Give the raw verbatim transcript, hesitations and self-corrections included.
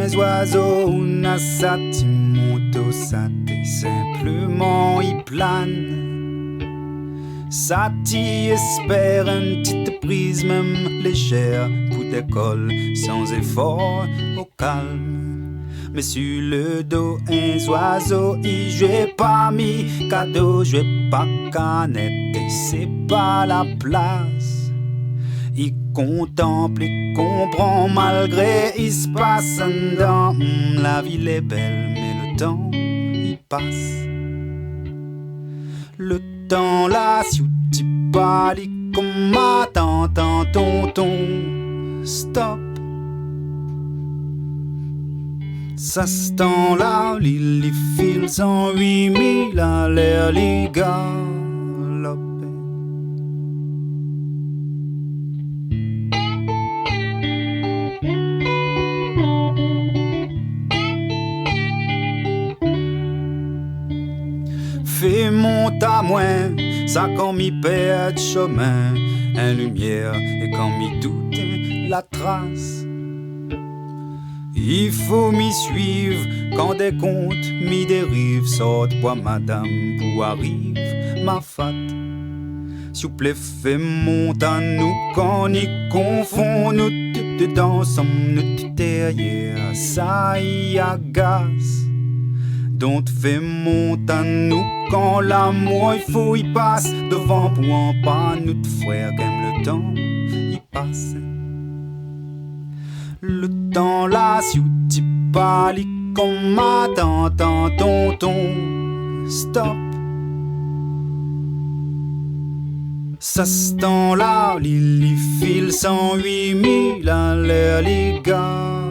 Zoizo, ouna sa ti moto, sa té sinpleman i plane. Sa ti éspèr in ti priz, mèm léjèr, pou dékol san zéfor, o kalm. Mé si lo do in zoizo i zoué parmi kado, zoué pa kanèt, é sé pa la plas. I kontanp, i konpran, malgré i spas andan. Hmm, la vi lé bèl, mé lo tan i pas. Lo tan la, si ou ti pa li, koman tantan tonton, stop. Sa stan la, li, li fil san uimil, alèr li galopé. Fé mont amoin sa kan mi pèrd shomin, in limièr, é kan mi dout, la tras. I fo mi suiv, kan dé kont mi dériv, sort boi madam pou ariv ma fat. Souplé, fé mont anou, kan ni konfon nout dedan, sanm nout dèrièr, sa i agas. Donk fé mont anou, kan lamour i fo i pas dovan pou anpar nout frèr, kèm lo tan i pas. Lo tan la, si ou ti pa li, koman tantan tonton, stop. Sa stan la, li, li fil san uimil, alèr li galopé.